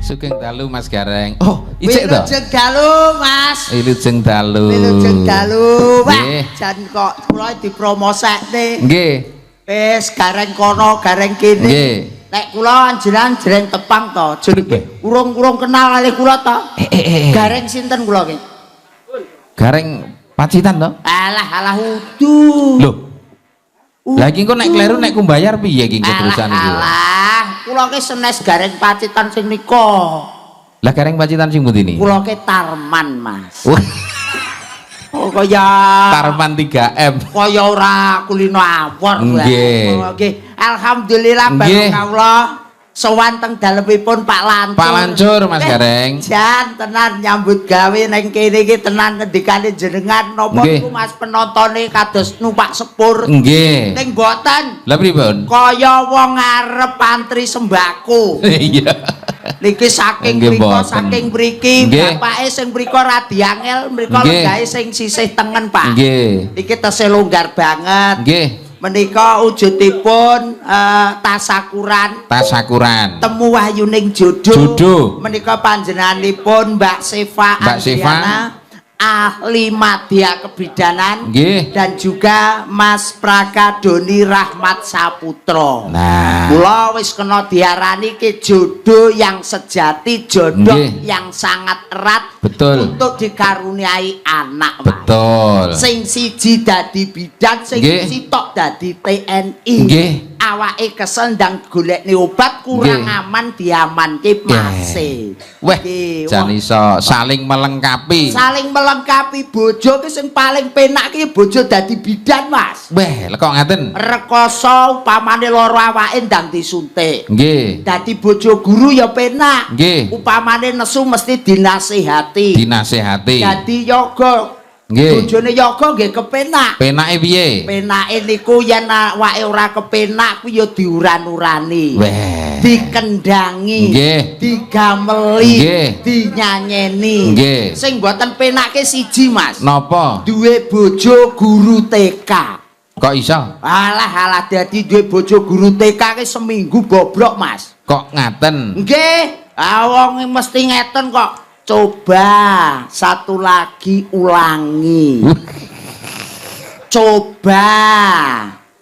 Sugeng dalu, Mas Gareng. Oh, icik to? Wilujeng dalu, Mas. Wilujeng dalu. Wilujeng dalu. Wah, jan kok kula dipromosekne. Wis gareng kono, gareng kene. Nek kula jenengan dereng tepang to, jenenge urung-urung kenal kalih kula to. Gareng sinten kula ki? Gareng Pacitan to? Alah alah, udu. Lho. Lah, iki engko nek kleru, nek ku bayar piye iki engko Alah terusan iki? alah, kula ki senes Gareng Pacitan sing nika. Lah, Gareng Pacitan sing pundi niki? Kula ki Tarman, Mas. Wah, Oh, kaya Tarman 3M. Kaya ora kulino awor. Nggih. Alhamdulillah, barokah sowan teng dalemipun Pak Lancur. Pak Lancur, Mas Gareng. Jan tenan, nyambut gawe neng kene iki tenan, ngendikane jenengan napa niku, Mas, penontone kados numpak sepur. Ning boten. Lah, pripun? Kaya wong arep antri sembako. Niki saking mriko, saking mriki, bapake sing mriko radi angel, mriko lenggahe sing sisih tengen, Pak. Niki tesih longgar banget. Menika wujudipun tasakuran. Tasakuran. Temu wahyuning jodoh. Jodoh. Menika panjenenganipun Mbak Seva Mbak Seva. Andriana, ahli madya kebidanan, dan juga Mas Praka Doni Rahmat Saputra. Nah. Kula wis kena diarani ki jodoh yang sejati, jodoh yang sangat erat untuk dikaruniai anak, Mas. Sing siji dadi bidan, sing sitok dadi TNI. Awake kesel ndang golekne obat, kurang aman diamanke mase. Weh, jan wah, iso saling melengkapi. Saling melengkapi. Bojo ki sing paling penak ki bojo dadi bidan, Mas. Weh, lha kok ngaten? Rekoso upamane lara awake ndang disuntik. Dadi bojo guru ya penak. Upamane nesu mesti dinasehati. Dinasehati. Dadi yoga. Bojone yoga nggih kepenak. Penake piye? Penake niku yen awake ora kepenak kuwi ya diuran-urani. Dikendangi, digameli, dinyanyeni. Sing mboten penake siji, Mas. Napa? Duwe bojo guru TK. Kok iso? Alah alah, dadi duwe bojo guru TK ki seminggu bobrok, Mas. Kok ngaten? Nggih, ah, wong mesti ngeten kok. Coba satu lagi, ulangi. Coba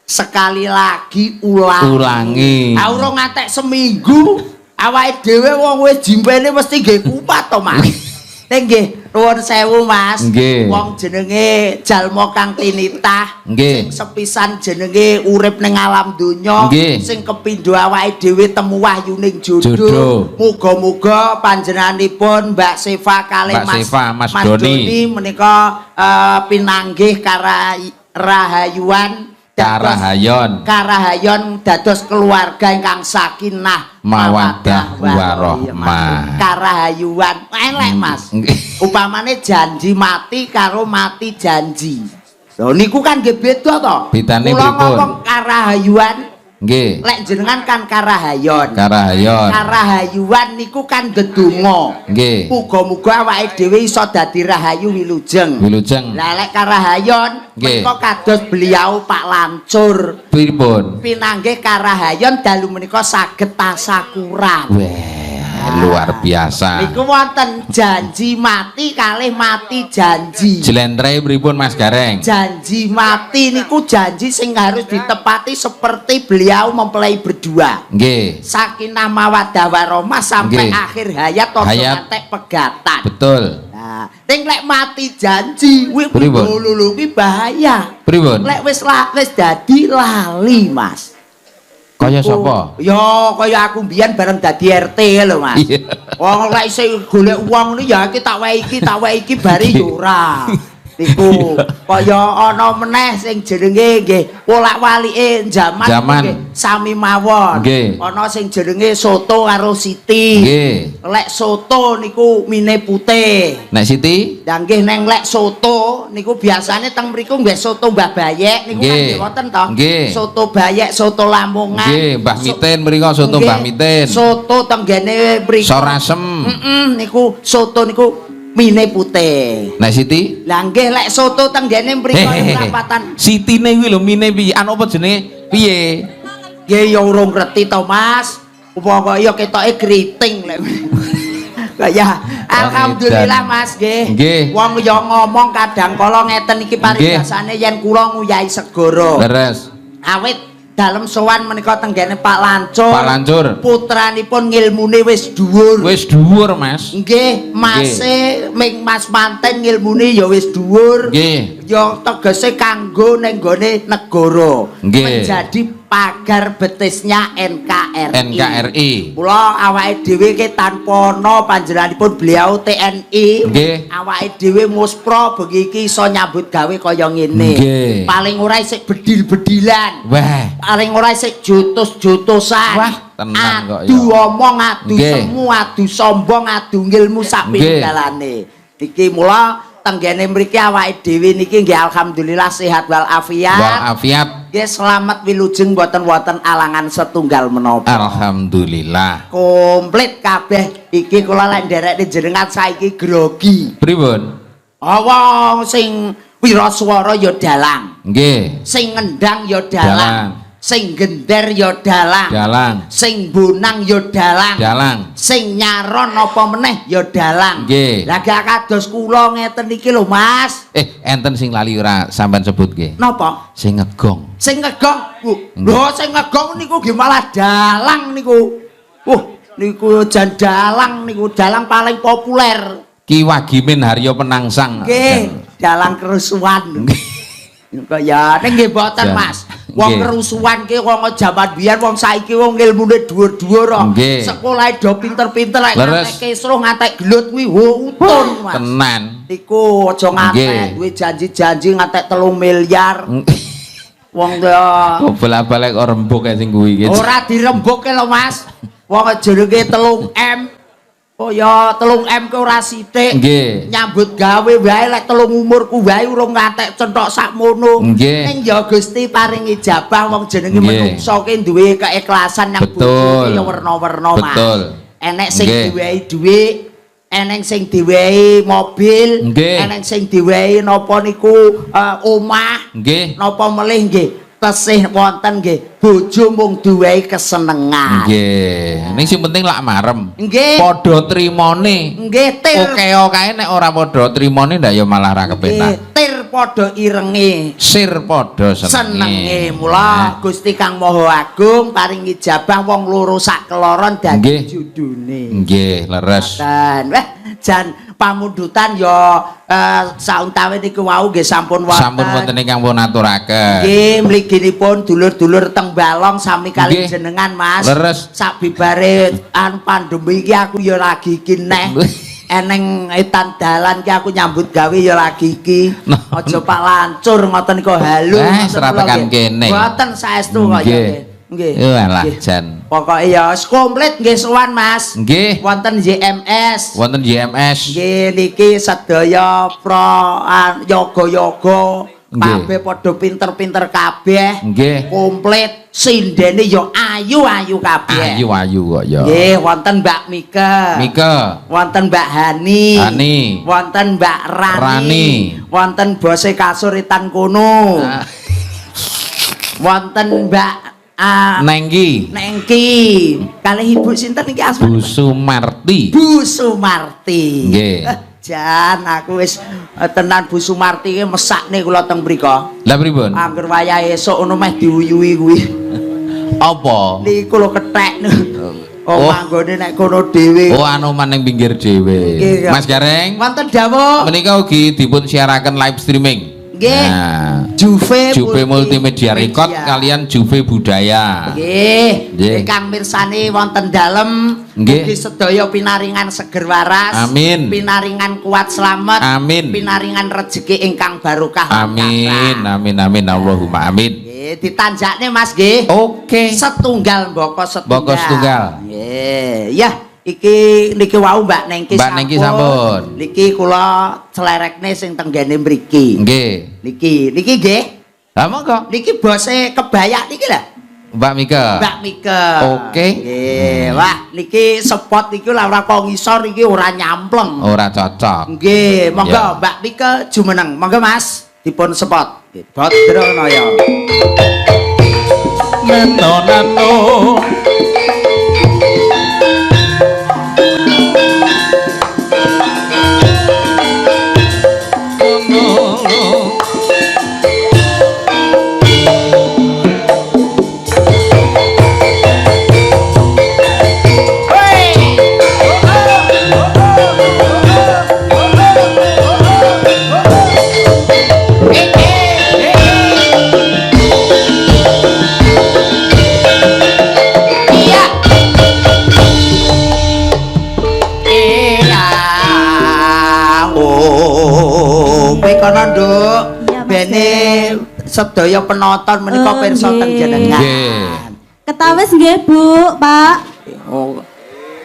sekali lagi, ulangi. Ulangi. Ah, urung ngantek seminggu, awake dhewe wong wis jimpene mesti nggih kupat to, Mas. Ning nggih, nuwun sewu, Mas. Wong jenenge jalma kang tinitah, sing sepisan jenenge urip ning alam donya, sing kepindho awake dhewe temu wahyuning jodoh. Jodoh. Muga-muga panjenenganipun Mbak Seva kalih Mbak Mas Seva, Mas Mas Doni. Doni menika pinanggih karahayuan Karahayon. Karahayon, dados keluarga ingkang sakinah, mawaddah, warahmah. Karahayuan elek, Mas. Upamane janji mati karo mati janji. Lho, niku kan nggih beda to. Bedane Kula pripun? ngomong karahayuan, lek jenengan kan karahayon. Karahayon. Karahayuan niku kan ndedonga. Muga-muga awake dhewe iso dadi rahayu wilujeng. Wilujeng. Lah, lek karahayon menika kados beliau Pak Lancur. Pripun? Pinanggih karahayon dalu menika saged tasakuran. Weh, luar biasa. Niku wonten janji mati kalih mati janji. Jlentre pripun, Mas Gareng? Janji mati niku janji sing harus ditepati, seperti beliau mempelai berdua. Sakinah mawaddah warahmah sampai akhir hayat, aja ngantek pegatan. Nah, ning lek mati janji kuwi Pripun? lho lho, kuwi bahaya. Pripun? Lek wis dadi lali, Mas. Kaya sapa? Ya kaya aku mbiyen bareng dadi RT lho, Mas. Wong lek isih golek wong ni ya iki tak wae iki, tak wae iki, bari ya ora. Niku kaya ana meneh sing jenenge nggih wolak-walike jaman Jaman. nggih sami mawon. Ana sing jenenge soto karo Siti. Lek soto niku mine putih. Nek Siti? Lah nggih, neng lek soto niku biasane teng mriku nggih soto Mbah Bayek niku kan nggih wonten to. Soto Bayek, soto Lamongan. Nggih, Mbah Miten mriku, soto Mbah Miten. Soto tenggene mriku. Sorasem. Niku soto niku mine putih. Nek Siti? Lah nggih, lek soto tenggene mriku Hehehe. perapatan. Sitine kuwi lho mine piye? Anu apa jenenge? Piye? Nggih ya urung ngerti to, Mas. Pokoke ya ketoke kriting lek. Ya, alhamdulillah Mas nggih. Nggih. Wong ya ngomong kadang kala ngeten iki paribasane yen kula nguyahi segara. Leres. Awit dalem sowan menika tenggene Pak Lancur. Pak Lancur. Putranipun ngilmune wis dhuwur. Wis dhuwur, Mas. Nggih, mase ming Mas manten ngilmune ya wis dhuwur. Nggih. Ya tegese kanggo ning gone negara. Nggih. Menjadi pagar betisnya NKRI. NKRI. Kula awake dhewe ke tanpa ana panjenenganipun beliau TNI. Nggih. Awake dhewe muspro bengi iki iso nyambut gawe kaya ngene. Nggih. Paling ora isih bedil-bedilan. Wah. Paling ora isih jotos-jotosan. Wah, tenan kok ya. Adu omong, adu semu, adu sombong, adu ngilmu sak pinunggalane. Iki mula tenggene mriki awake dhewe niki nggih alhamdulillah sehat wal afiat. Wal afiat. Nggih selamat wilujeng mboten wonten alangan setunggal menapa. Alhamdulillah. Komplit kabeh iki kula lek nderekne jenengan saiki grogi. Pripun? Wong sing wiraswara ya dalang, Nggih. sing ngendang ya dalang, Dalang. sing gender ya dalang, Dalang. sing bonang ya dalang, Dalang. sing nyaron apa meneh ya dalang. Nggih. Lah gak kados kula ngeten iki lho Mas. Enten sing lali ora sampean sebut nggih. Napa? Sing ngegong. Sing ngegong. Nggih. Lho sing ngegong niku nggih malah dalang niku. Wah, niku jan dalang niku, dalang paling populer. Ki Wagimin Haryo Penangsang. Nggih, dalang kerusuhan. Kok ya ning nggih mboten Mas. Wong kerusuhan ki wong jaman biyen, wong saiki wong ilmune dhuwur-dhuwur kok. Sekolahe do pinter-pinter lek ngantek kisruh ngantek gelut kuwi wo utun Mas. Tenan. Niku aja ngantek duwe janji-janji ngantek 3 miliar. Wong ya Kok bolak-balik kok rembug kae sing kuwi iki. Ora dirembukke lho Mas. Wong jenenge 3 M. Oh ya 3 M ki ora sithik. Nggih. Nyambut gawe wae lek telung umurku wae urung ngantek centhok sakmono. Nggih. Ning ya Gusti paring ijabah wong jenenge menungso ki duwe keikhlasan yang Betul. bojone ya werna-werna Mas. Betul. Enek sing diwehi dhuwit, enek sing diwehi mobil, enek sing diwehi napa niku omah. Nggih. Napa melih nggih tesih wonten nggih bojo mung diwehi kesenengan. Nggih. Ning sing penting lak marem. Nggih. Padha trimone. Nggih tir. Oke kae nek ora padha trimone ndak ya malah ra kepenak. Nggih, tir padha irenge. Sir padha senenge. Senenge. Mula Gusti Kang Maha Agung paring ijabah wong loro sak keloron dadi judune. Nggih, leres. Ngoten. Wah, jan pamundutan ya sauntawe niku wau nggih sampun wonten. Sampun wonten ingkang pun aturaken. Nggih, mliginipun dulur-dulur teng Balong sami kali jenengan Mas. Leres. Sabibare anu pandemi iki aku ya lagi iki neh. Eneng etan dalan ki aku nyambut gawe ya lagi iki. Aja Pak Lancur ngoten niku halu. Ngoten tekan kene. Mboten saestu kaya nggih. Nggih. Walah jan. Pokoke ya wis komplit nggih sowan Mas. Nggih. Wonten YMS. Wonten YMS. Nggih niki sedaya pro yoga-yoga kabeh padha pinter-pinter kabeh. Nggih. Komplit sindene ya ayu-ayu kabeh. Ayu-ayu kok ya. Nggih, wonten Mbak Mike. Mike. Wonten Mbak Hani. Hani. Wonten Mbak Rani. Rani. Wonten bose kasur etan kono. Wonten Mbak Nengki. Nengki. Kalih Ibu sinten iki asmane? Bu Sumarti. Bu Sumarti. Nggih. Jan aku wis tenan Bu Sumarti iki mesakne kula teng mriku. Lah pripun? Angger wayahe esuk ngono meh diuyuhi kuwi. Apa? Niku lho kethek. Oh, manggone nek kono dhewe. Oh, anu maning pinggir dhewe. Mas Gareng. Wonten dawuh. Menika ugi dipun siaraken live streaming. Nggih. Nah, Juve, Juve Multimedia Record kalian Juve Budaya. Nggih. Ingkang mirsani wonten dalem mugi sedaya pinaringan seger waras. Amin. Pinaringan kuat slamet. Amin. Pinaringan rejeki ingkang barokah. Amin. Amin amin Allahumma amin. Nggih, ditanjakne Mas nggih. Oke. Setunggal mboko setunggal. Mboko setunggal. Nggih. Ya, iki niki wau Mbak Nengki Mbak Nengki sampun. Niki kula clerekne sing tenggene mriki. Nggih. Niki, niki nggih. Lah monggo. Niki bose kebayak niki lho. Mbak Mike. Mbak Mike. Oke. Nggih. Wah, niki spot niki lah ora kok ngisor niki ora nyampleng. Ora cocok. Nggih, monggo Ya. Mbak Mike jumeneng. Monggo Mas, dipun spot. Badranaya. Nano nano. kono, Nduk. Iya, Mas Bene sedaya penonton menika Oh, pirsa teng nggih. jenengan. Nggih. Ketawis nggih, Bu, Pak. Oh,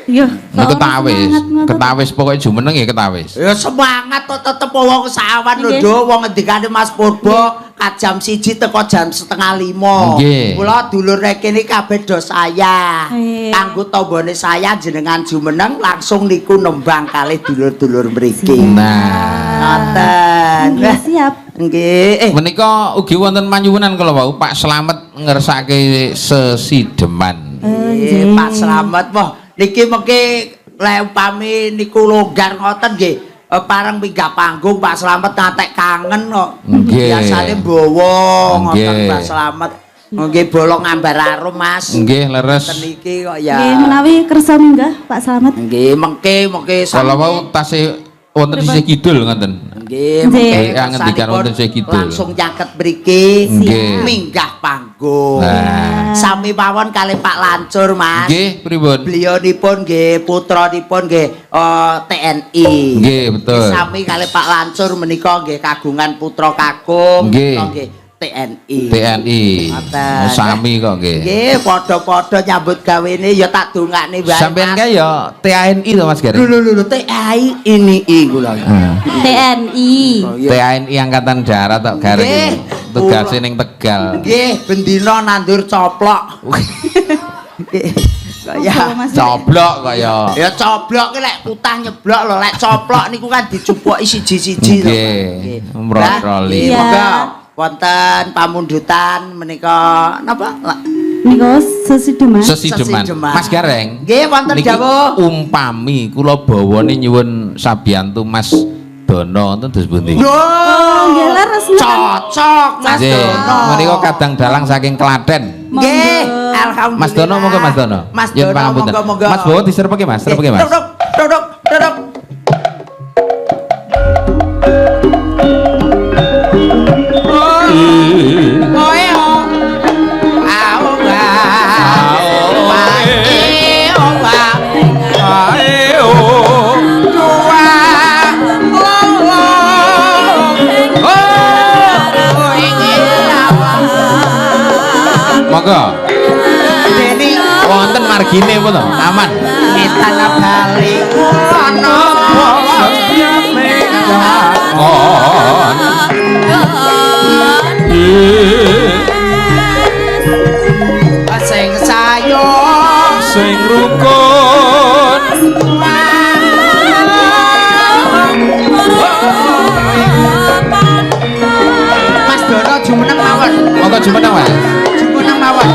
Iya. Nah, ketawis, ketawis pokoke jumeneng ya ketawis. Ya semangat to, tetep wong sawan lho, Nduk, wong ngendikane Mas Purbo kat jam 1 teko jam 4.30. Nggih. Kula dulur kene kabeh do saya. Nggih. Kanggo tombone saya jenengan jumeneng langsung niku nembang kalih dulur-dulur mriki. Nah, Ngoten. Nggih, siap. Nggih. Menika ugi wonten panyuwunan kala wau Pak Slamet ngersake sesideman. Nggih, Pak Slamet, wah niki mengke lek upami niku longgar ngoten nggih, pareng minggah panggung Pak Slamet ngatek kangen kok. Nggih. Biasane mbawa ngoten Nggih. Pak Slamet. Nggih, bolong ambar arum, Mas. Nggih, leres. Ngoten niki kok ya. Nggih, menawi kersa minggah Pak Slamet. Nggih, mengke mengke Kala wau tasih wonten sisih kidul ngoten. Nggih, Nggih. mengke Ngendikan wonten sisih kidul. Langsung nyaket mriki Nggih. minggah panggung. Nah. Sami mawon kalih Pak Lancur, Mas. Nggih, pripun? Beliaunipun nggih, putranipun nggih TNI. Nggih, betul. Sami kalih Pak Lancur menika nggih kagungan putra kakung Nggih. menika nggih TNI. TNI. Ngoten. Sami kok nggih. Nggih, padha-padha nyambut gawene ya tak dongakne wae. Sampeyan kae ya TNI to, Mas Gareng? Lho lho lho, TNI ini kula. Heeh. TNI. Oh, iya. TNI Angkatan Darat tok Gareng. Nggih. Tugase ning Tegal. Nggih, bendina nandur coplok. Nggih. Kaya Apa, Mas? Coblok kok ya. Ya coblok ki lek putah nyeblok lho, lek coplok niku kan dicupuki siji-siji lho. Nggih, mrotroli. Nggih, Iya. monggo wonten pamundutan menika napa? Niku sesideman. Sesideman. Sesideman. Mas Gareng. Nggih, wonten niki dawuh. Umpami kula bawane nyuwun sabiyantu Mas Dono wonten dos pundi? Lho, Oh, nggih leres ngoten. Cocok Mas Nggih, Dono. menika kadang dalang saking Klaten. Nggih, Monggo. alhamdulillah. Mas Dono monggo, Mas Dono. Mas Nyuwun Dono pangapunten. monggo monggo. Mas Bowo diserpeke, Mas, serpeke, Mas. Duduk, duduk, duduk. Oh, eh, oh. Ah, oh, ah. Ah, eh, oh, ah. Dua, oh, oh. Oh, ini lawan. Monggo. Deni Wonten margine apa to? Aman. kita bali ana. Oh. Sing sayung Sing rukun. Mas Dono jumeneng mawon. Monggo jumeneng, Mas. Jumeneng mawon.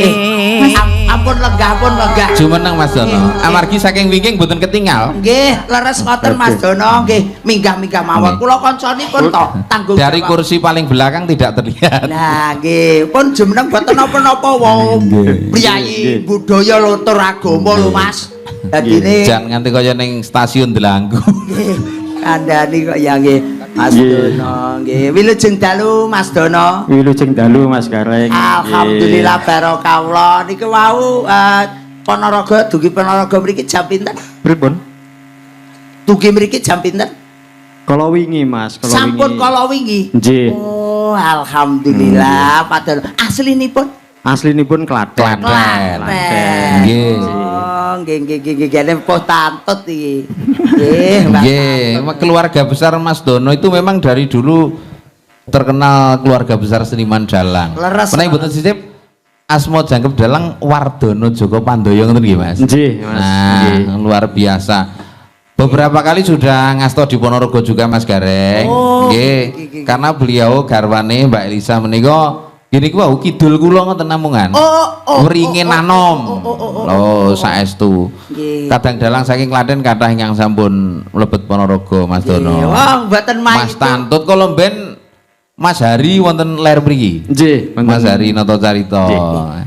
Eh, ampun lenggah, ampun lenggah. Jumeneng, Mas Dono. Amargi saking wingking mboten ketinggal. Nggih, leres ngoten Mas Dono, nggih, minggah-minggah mawon. Nggih. Kula kancanipun to tanggung Dari jawab. kursi paling belakang tidak terlihat. Lah nggih, pun jumeneng boten napa-napa wong Nggih. priyayi budaya lutur agama lho, Mas. Dadine Jangan nganti kaya ning stasiun Delanggu. nggih, kandhani kok ya nggih Mas Nggih. Dono nggih. Wilujeng dalu Mas Dono. Wilujeng dalu, Mas Gareng. Alhamdulillah barokah niku wau Ponorogo dugi Ponorogo mriki jam pinten? Pripun? Dugi mriki jam pinten? Kala wingi, Mas, kala Sampun wingi. kala wingi. Nggih. Oh, alhamdulillah Pak Dono. Aslinipun Aslinipun Klaten. Klaten. Klaten. Nggih. Oh, nggih nggih nggih nggih gene poh tantut iki. Nggih, Mbak. Nggih, keluarga besar Mas Dono itu memang dari dulu terkenal keluarga besar seniman dalang. Leres. Menawi mboten sisip asma jangkep dalang Wardono Joko Pandoyo ngoten nggih, Mas? Nggih, Mas. Nah, Nggih. luar biasa. Beberapa kali sudah ngasto di Ponorogo juga, Mas Gareng. Oh, Nggih, nggih, nggih, nggih. karena beliau garwane Mbak Elisa menika gini ku wau kidul kula ngoten namungan. Oh, Wringin oh, anom. oh, Lho, saestu. Nggih. Kadang dalang saking Klaten kathah ingkang sampun mlebet Ponorogo, Mas Dono. Wah, mboten main. Mas Tantut kala mben Mas Hari wonten ler mriki. Nggih, wonten. Mas Hari Nata Carita.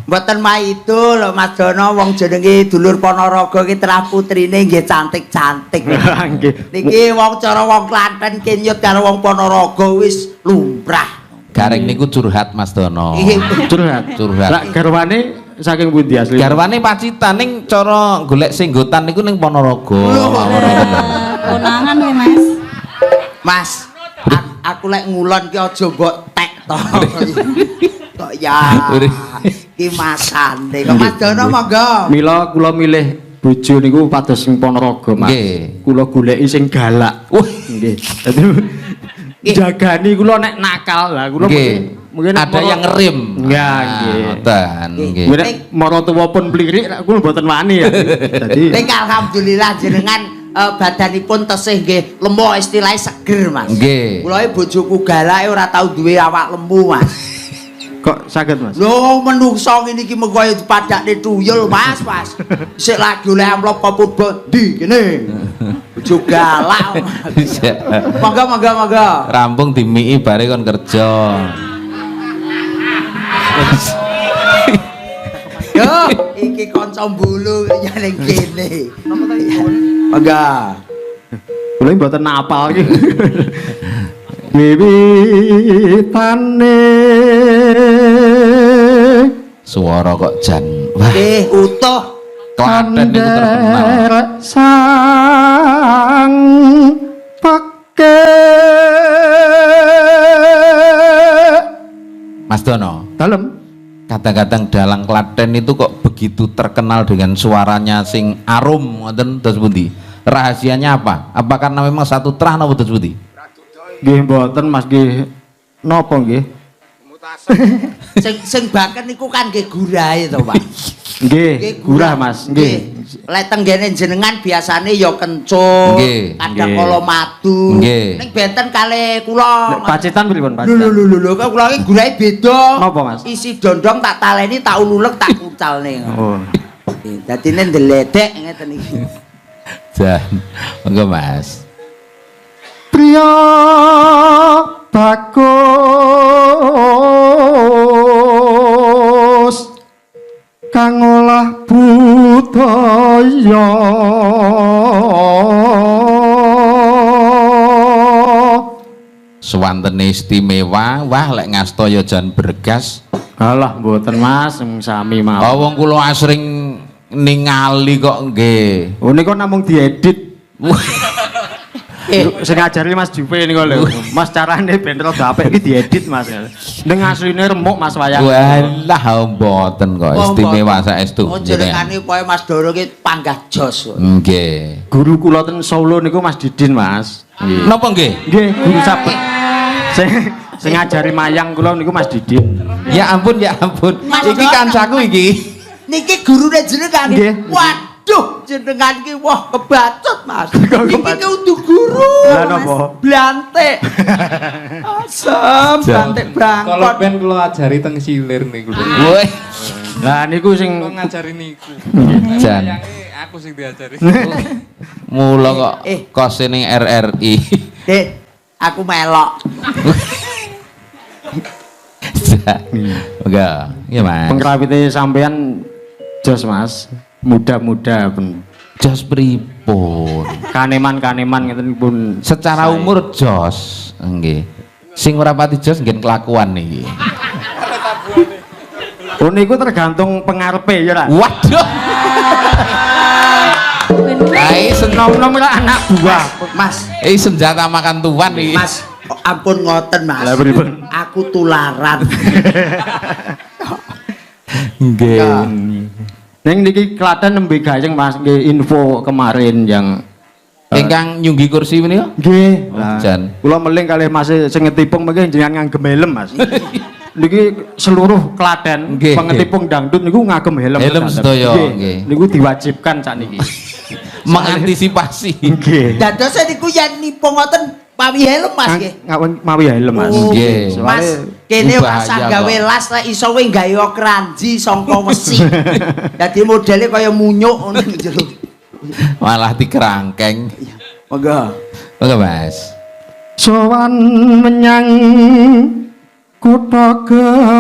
Mboten maido lho Mas Dono, wong jenenge dulur Ponorogo ki terah putrine nggih cantik-cantik. Nggih. Niki wong cara wong Klaten kenyut karo wong Ponorogo wis lumrah. Gareng niku curhat Mas Dono. Curhat. Curhat. Lah garwane saking pundi asli? Garwane Pacitan ning cara golek senggotan niku ning Ponorogo. Konangan kowe, Mas. Mas, aku lek ngulon ki aja mbok tek to. Kok ya. Ki masane. Kok Mas Dono monggo. Mila kula milih bojo niku pados sing Ponorogo, Mas. Kula goleki sing galak. Nggih. Dadi jagani kula nek nakal lah kula mungkin ada yang ngerem. Nggih, nggih. Ngoten nggih. Nek maratuwa pun plirik kula mboten wani ya. Dadi ning alhamdulillah jenengan badanipun tesih nggih lemu istilahnya seger, Mas. Nggih. Kula bojoku galake ora tau duwe awak lemu, Mas. Kok saged, Mas? Lho menungso ngene iki mengko kaya dipadakne tuyul, Mas, Mas. Sik lagi oleh amplop kopo ndi kene. Bojo galak. Monggo monggo monggo. Rampung dimiki bare kon kerja. Yo, iki kanca mbulu ya ning kene. Monggo. Kula mboten napal iki. Wiwitane suara kok jan. Wah. Nggih, utuh. Klaten niku terkenal. Sang peke. Mas Dono. Dalem. Kadang-kadang dalang Klaten itu kok begitu terkenal dengan suaranya sing arum ngoten terus pundi? Rahasianya apa? Apa karena memang satu trah napa terus pundi? Nggih mboten Mas nggih. Napa nggih? Sing sing baken niku kan nggih gurahe to, Pak. Nggih, gurah Mas, nggih. Lek tenggene jenengan biasane ya kencur, kadang kala madu. Ning benten kalih kula. Nek Pacitan pripun Pacitan? Lho lho lho, kok kula iki gurahe beda. Napa Mas? Isi dondong tak taleni, tak ululek, tak kucalne. Oh. Dadine ndeledek ngeten iki. Jan, monggo Mas. Priya bagus kang olah budaya suwantene istimewa. Wah lek ngasta ya jan bergas. Alah mboten Mas, sami mawon. Oh wong kula asring ningali kok nggih. Oh niku namung diedit. Sing ngajari Mas Jupe niku lho. Mas carane ben rada apik iki diedit Mas. Ning asline remuk Mas wayang. Walah mboten kok istimewa saestu. Oh jenengane pokoke Mas Doro iki panggah jos. Nggih. Guru kula ten Solo niku Mas Didin Mas. Nggih. Napa nggih? Nggih, guru sabet. Sing ngajari mayang kula niku Mas Didin. Ya ampun, ya ampun. Iki kancaku iki. Niki gurune jenengan. Waduh, jenengan iki wah kebacut Mas. Niki ki udu guru. Lah napa? Blantik. Asem, blantik bangkot. Kalau ben kula ajari teng silir niku. Woi. Lah niku sing ngajari niku. Jan. Aku sing diajari. Mula kok kose ning RRI. Dik, aku melok. Enggak, iya Mas. Pengrawite sampean jos Mas. Muda-muda pun. Jos pripun? Kaneman-kaneman ngeten pun. Secara umur jos, nggih. Sing ora pati jos nggih kelakuan niki. Oh niku tergantung pengarepe ya ra. Waduh. Ai nom-nom lah anak buah. Mas. Senjata makan tuan iki. Mas, ampun ngoten Mas. Lah pripun? Aku tularan. Nggih. Ning niki Klaten nembe gayeng Mas nggih info kemarin yang ingkang nyunggi kursi menika? Nggih. Jan. Kula meling kalih Mas sing ngetipung mengke jenengan ngagem helm Mas. Niki seluruh Klaten pengetipung dangdut niku ngagem helm. Helm sedaya nggih. Niku diwajibkan sakniki. Mengantisipasi. Nggih. Dadose niku yen nipung ngoten mawi helm Mas nggih. Mawi helm Mas. Nggih. Mas, kene ora usah gawe las lek iso kowe gawe kranji sangka wesi. Dadi modele kaya munyuk ngono jero. Malah dikerangkeng. Monggo. Monggo Mas. Sowan menyang kutha gedhe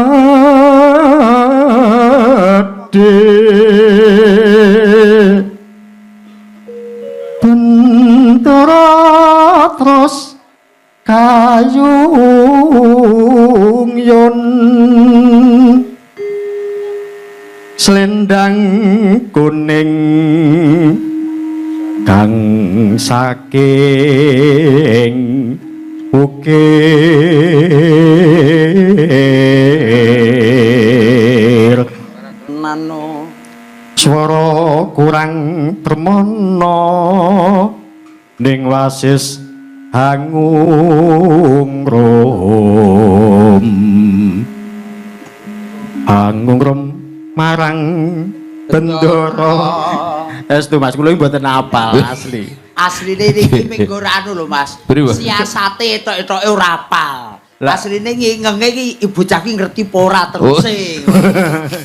bentara terus kayungan Yun selendang kuning kang saking ukir Nano swara kurang permono ning wasis hangungrum hangungrum marang bendoro. Estu Mas, kula mboten apal asli. Asline iki minggu anu lho Mas. Siasate etok-etoke ora apal. Asline ngenge iki bocah ki ngerti apa ora terus.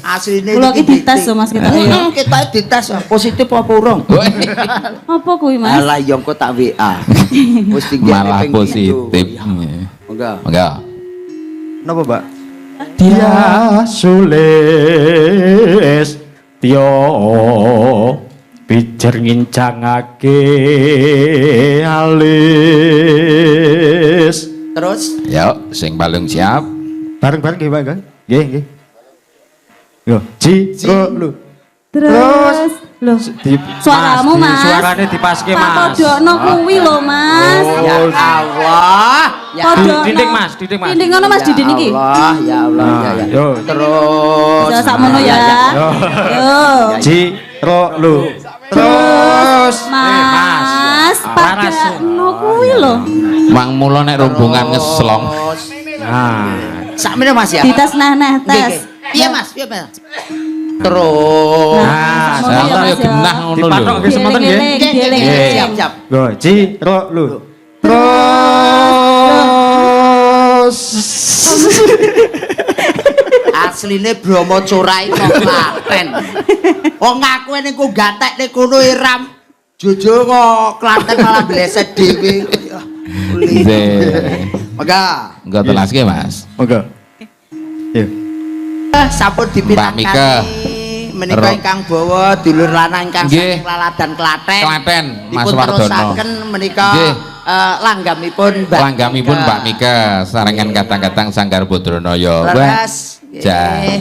Asline kula iki dites lho Mas kita. Heeh, ketoke dites positif apa urung. Apa kuwi Mas? Alah ya engko tak WA. Wis tinggi malah positif. Monggo. Monggo. Napa, Mbak? Dia sulis tyo pijer ngincangake alis. Terus yo sing paling siap. Bareng-bareng nggih, Pak, nggih. Nggih, nggih. Yo, ji, lu. Terus lho, suaramu Mas. Suarane dipaske Mas. Padokno kuwi lho Mas. Ya Allah. Ya Dinding Mas, dinding Mas. Dinding ngono Mas Didin iki. Allah, ya Allah, ya ya. Terus. Ya sakmono ya. Yo. Ji, ro, lu. Terus Mas, padakno kuwi lho. Mang mula nek rombongan ngeslong. Nah, sakmene Mas ya. Dites nah-nah tes. Piye Mas? Piye Mas? Terus. Nah, ngono ya genah ngono lho. Dipatok nggih semonten nggih. Siap, siap. Go, ji, ro, lu. Terus. Asline Bromo Curai kok Klaten. Wong ngaku ning ku gatek ning kono iram. Jojo kok Klaten malah bleset dhewe. Monggo. Engko telaske Mas. Monggo. Yo. Sampun dipinangkani menika ingkang bawa dulur lanang ingkang saking Laladan Klaten. Klaten Mas Wardono. Dipun menika langgamipun Mbak. Langgamipun Mbak Mika sarengan kadang-kadang Sanggar Badranaya. Leres.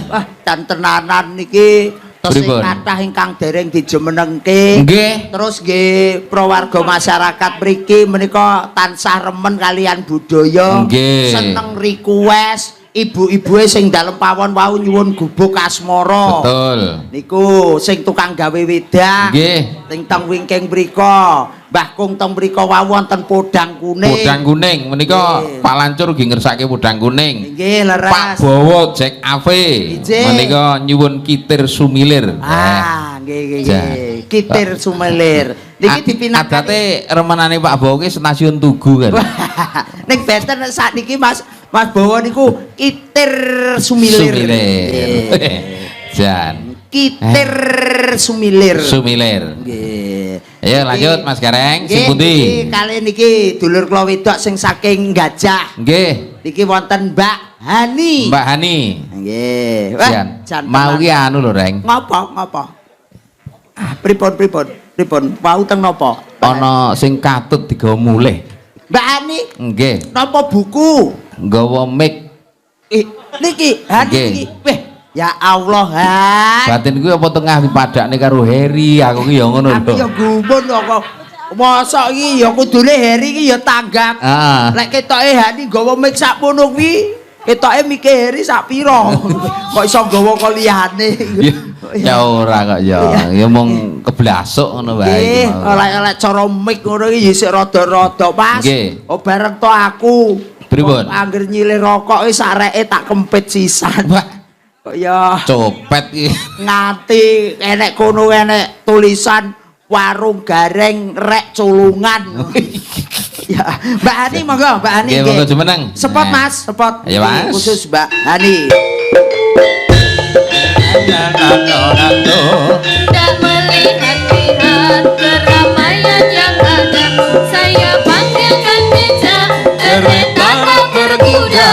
Wah, tenanan niki tesih kathah ingkang dereng dijumenengke. Nggih. Terus nggih prawarga masyarakat mriki menika tansah remen kalian budaya, seneng request. Ibu-ibuke sing dalem pawon wau nyuwun gubuk asmara. Betul. Niku sing tukang gawe wedang. Nggih. Sing teng wingking mriko, Mbah Kung teng mriko wau wonten podang kuning. Podang kuning menika Pak Lancur nggih ngersake podang kuning. Nggih, leres. Pak Bowo Jack Ave menika nyuwun kitir sumilir. Ah, nggih nggih nggih. Kitir sumilir. Niki dipinangkani adate remenane Pak Bowo ki stasiun Tugu kan. Ning benten sakniki Mas Mas Bowo niku kitir sumilir. Sumilir. Jan. Kitir sumilir. Sumilir. Nggih. Ayo lanjut Mas Gareng, sing pundi? Niki kali niki dulur kula wedok sing saking Gajah. Nggih. Niki wonten Mbak Hani. Mbak Hani. Nggih. Wah, jan. Mau ki anu lho, Reng. Ngopo, ngopo? Pripun, pripun? Pripun? Wau teng napa? Ana sing katut digawa mulih. Mbak Hani. Nggih. Napa buku? Nggawa mic. Niki, Hani niki. Weh, ya Allah, Han. Batin kuwi apa tengah dipadakne karo Heri, aku ki ya ngono lho. Aku ya gumun kok. Mosok iki ya kudune Heri iki ya tanggap. Lek ketoke Hani nggawa mic sakmono kuwi, ketoke mike Heri sak pira. Kok iso nggawa kok liyane. Ya ora kok ya. Ya mung keblasuk ngono wae. Nggih, oleh-oleh cara mic ngono iki ya sik rada-rada, Mas. Oh bareng to aku. Pripun? Angger nyilih rokok iki sareke tak kempit sisan. Wah, kok ya copet iki. Nganti enek kono enek tulisan warung gareng rek culungan. Ya, Mbak Hani monggo, Mbak Hani. Nggih, monggo jumeneng. Sepot Mas, sepot. Ayo Mas. Khusus Mbak Hani. Tidak melihat-lihat keramaian yang ada, saya panggilkan becak, kereta tak berkuda.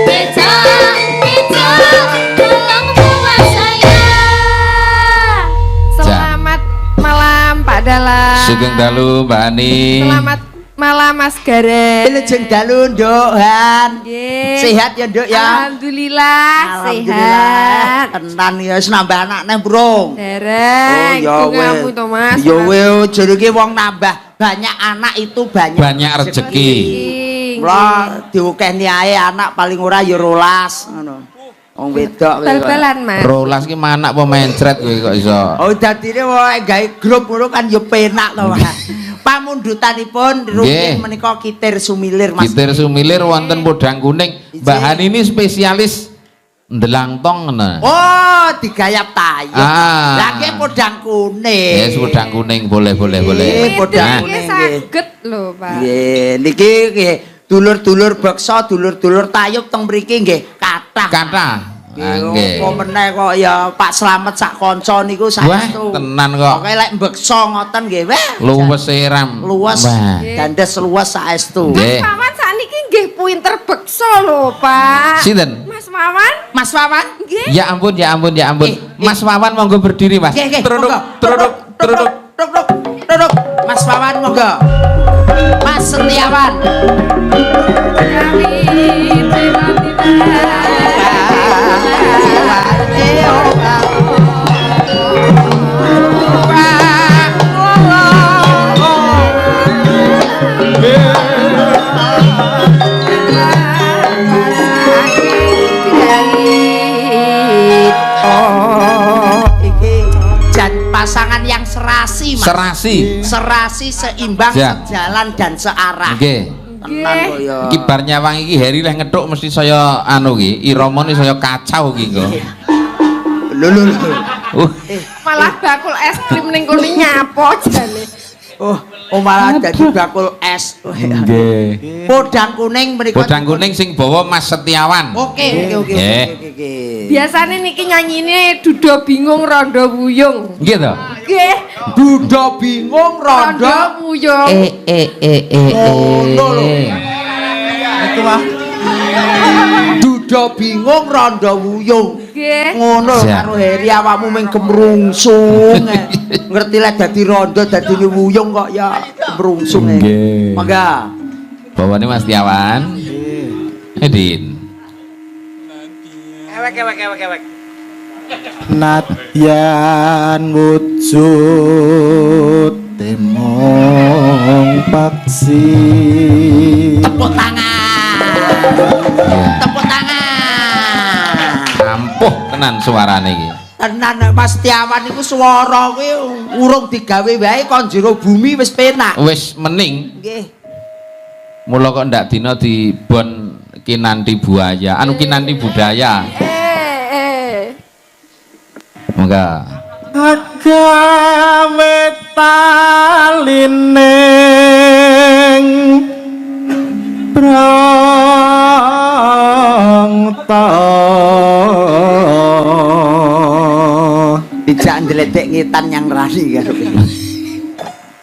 Becak, becak, tolong bawa saya. Selamat malam Pak Dalang. Sugeng dalu Mbak Hani. Selamat Malam Mas Gareng. Wilujeng dalu, Nduk Han. Nggih. Sehat ya, Nduk ya? Alhamdulillah, Alhamdulillah. sehat. Tenan ya wis nambah anak neh, Bro. Dereng. Oh, ya bungamu to, Mas. Ya weh, jenenge wong nambah banyak anak itu banyak Banyak rezeki. Mula diukehni ae anak paling ora ya 12 ngono. Wong wedok kuwi. Bal-balan, Mas. Rolas ki manak apa mencret kowe kok iso. Oh dadine wong gawe grup ngono kan ya penak to, Mas. Pamundutanipun rumiyin menika kitir sumilir, Mas. Kitir sumilir wonten Podang Kuning. Mbak Hani ini spesialis ndelangtong ngono. Oh, digayap tayub. Ah. Lah ki podang kuning. Yes, podang kuning boleh boleh boleh. Nggih, podang Nah, kuning nggih. Saged lho, Pak. Nggih, niki nggih dulur-dulur beksa, dulur-dulur tayub teng mriki nggih kathah. Kathah. Ah, nggih. Apa meneh kok ya Pak Slamet sak kanca niku saestu. Wah, tenan kok. Pokoke lek mbeksa ngoten nggih, weh. Luwes seram. Luwes. Wah. Dandes luwes saestu. Mas Wawan sakniki nggih pinter beksa lho, Pak. Sinten? Mas Wawan? Mas Wawan? Nggih. Ya ampun, ya ampun, ya ampun. Mas Wawan monggo berdiri, Mas. Nggih, nggih. Truduk, truduk, truduk. Truduk, truduk. Mas Wawan monggo. Mas Setiawan. Iki jan pasangan yang serasi, Mas. Serasi. Serasi, seimbang, Ja. sejalan dan searah. Nggih. Tenan kok ya. Iki bar nyawang iki Heri leh ngethuk mesti saya anu iki, iramane saya kacau iki kok. Lho lho lho. Malah bakul es krim ning kono nyapo jane. Oh, oh malah dadi bakul es. Nggih. Podang kuning mriku. Podang kuning sing bawa Mas Setiawan. Oke, oke, oke, Nggih. oke, oke. Biasane niki nyanyine duda bingung rondo wuyung. Nggih to? Nggih. Duda bingung rondo Rondo wuyung. Ngono lho. Iku mah. Duda bingung rondo wuyung. Nggih. Ngono lho Siap. karo Heri awakmu mung kemrungsung. Ngerti lek dadi rondo dadi wuyung kok ya kemrungsung. Nggih. Mangga. Bawane Mas Setiawan. Edin. Ewek ewek ewek ewek. Nadyan wujud temong paksi. Tepuk tangan. Tepuk tangan. Ampuh tenan suarane iki. Tenan nek Mas Setiawan iku swara kuwi urung digawe wae kon jero bumi wis penak. Wis mening. Nggih. Mula kok ndak dina dibon kinanti buaya, anu kinanti budaya. Monggo. Agawe talining brangta. Dijak ndledek ngetan yang rani karo.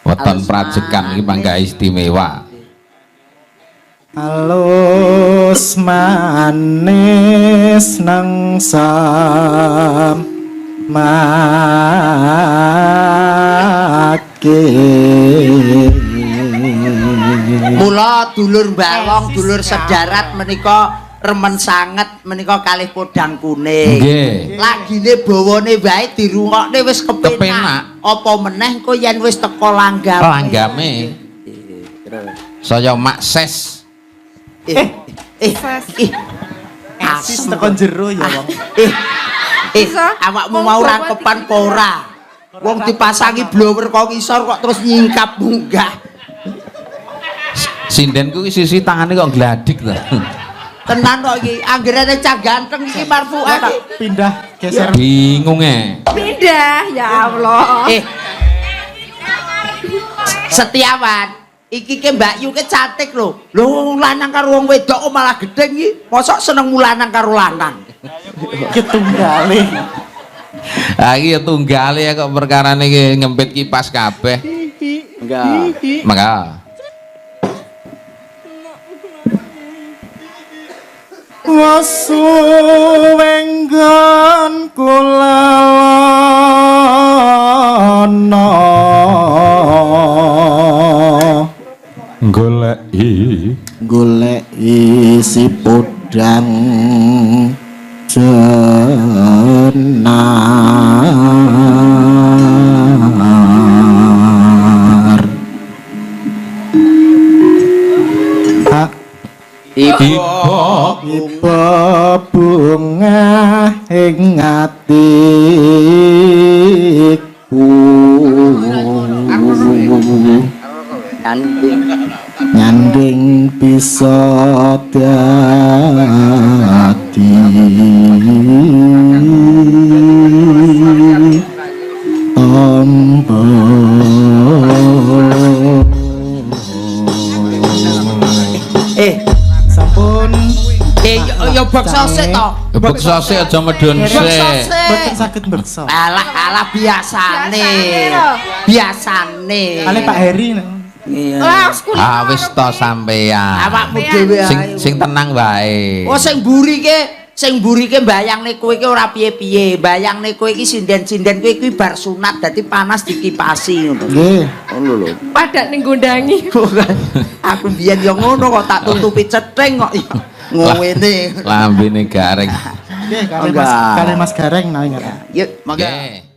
Weton prajekan iki mangga istimewa. Halus manis nang make. Mula dulur Balong, dulur sedarat menika remen sanget menika kalih podang kuning. Nggih. Lagine bawane wae dirungokne wis kepenak. Kepenak. Apa meneh engko yen wis teko langgam. Langgame. Saya makses. Asis teko jero ya wong. Awakmu mau rangkepan apa ora? Wong dipasangi blower kok ngisor kok terus nyingkap munggah. Sindenku ki sisi tangane kok gladik to. Tenan kok iki, anggerane cah ganteng iki marfuke iki. Pindah geser. Bingung e. Pindah ya Allah. Setiawan, iki ke Mbak Yu ke cantik lho. Lho wong lanang karo wong wedok kok malah gedeng iki. Mosok seneng lanang karo lanang. Ketunggale. Ha iki ya tunggale ya kok perkarane iki ngempit kipas kabeh. Enggak. Mangga. Wasu wenggon kula ana. Goleki. Goleki si podang jenar. Hak. Ibu. Iba bunga ing atiku. Nyanding. Nyanding bisa dadi tombo. Eh, Sampun. Eh, yo, yo beksa sik to. Beksa sik, aja medun Beksa sik. sik. Mboten saged beksa. Alah, alah, biasane. Biasane lho. Biasane. Kali Pak Heri no. Iya. Lah wis kuliah. Ah wis to sampean. Awakmu dhewe Sing ae. sing tenang wae. Oh, sing mburi ke mbayangne kowe iki ora piye-piye. Bayangne kowe iki sinden-sinden kowe iki bar sunat dadi panas dikipasi ngono. Nggih. Ngono lho. Padak ning gondangi. Aku mbiyen yo ngono kok, tak tutupi cething kok ngene. Lambene garing. Nggih, kali Mas, Enggak. kali Mas Gareng nawi ngaten. Yuk, monggo. Nggih.